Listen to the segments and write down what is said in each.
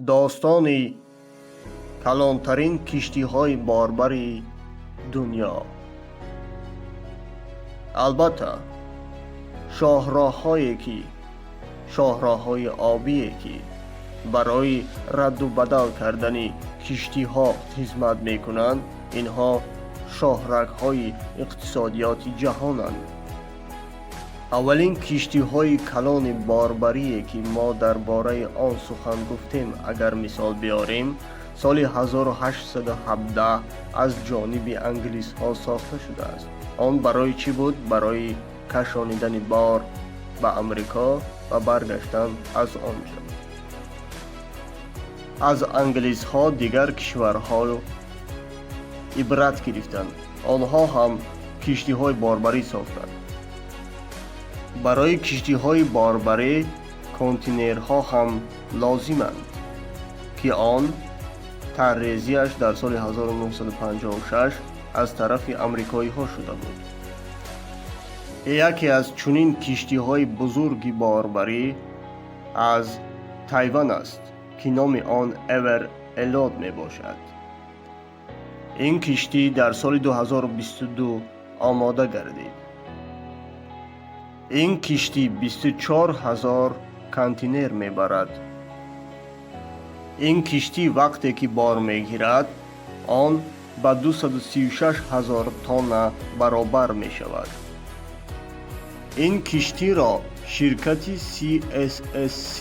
Достони калонтарин киштиҳои борбари дунё. Албатта, шоҳроҳҳое ки шоҳроҳҳои обие, ки барои радду бадал кардани киштиҳо хизмат мекунанд, инҳо шоҳрагҳои иқтисодиёти ҷаҳонанд. Аввалин киштиҳои калони борбарие, ки мо дар бораи он сухан гуфтем, агар мисол биёрем, соли 1817 аз ҷониби англисҳо сохта шудааст. Он барои чӣ буд? Барои кашонидани бор ба Амрико ва баргаштан аз он ҷо. Аз англисҳо дигар кишварҳо ибрат гирифтанд, онҳо ҳам киштиҳои борбарӣ сохтанд. Барои киштиҳои борбарӣ контейнерҳо ҳам лозиманд, ки он тарҳрезиаш дар соли 1956 аз тарафи амрикоиҳо шуда буд. Яке аз чунин киштиҳои бузурги борбарӣ аз Тайван аст, ки номи он Эвер Элод мебошад. Ин киштӣ дар соли 2022 омода гардид. Ин киштӣ 24 ҳазор контейнер мебарад. Ин киштӣ вақте ки бор мегирад, он ба 236 ҳазор тонна баробар мешавад. Ин киштиро ширкати CSSC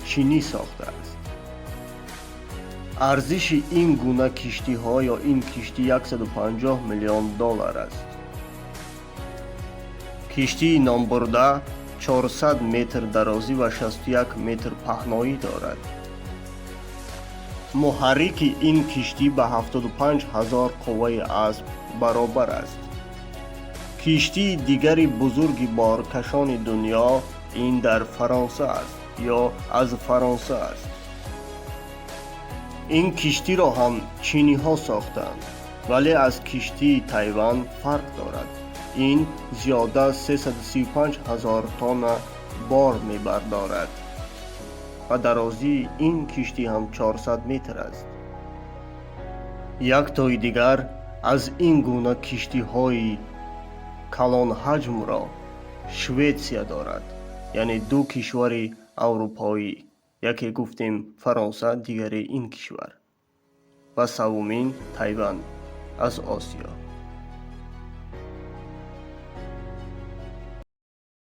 чинӣ сохтааст. Арзиши ин гуна киштиҳо ё ин киштӣ 150 миллион доллар аст. Киштии номбурда 400 метр дарозӣ ва 61 метр паҳноӣ дорад. Муҳаррики ин киштӣ ба 75 ҳазор қувваи асб баробар аст. Киштии дигари бузурги боркашони дунё ин дар Фаронса аст ё аз Фаронса аст. Ин киштиро ҳам чиниҳо сохтаанд, вале аз киштии Тайван фарқ дорад. Ин зиёда 335 ҳазор тонна бор мебардорад ва дарозии ин киштӣ ҳам 400 метр аст. Яктои дигар аз ин гуна киштиҳои калонҳаҷмро Шветсия дорад, яъне ду кишвари аврупоӣ: яке гуфтем Фаронса, дигаре ин кишвар ва севумин Тайван аз Осиё.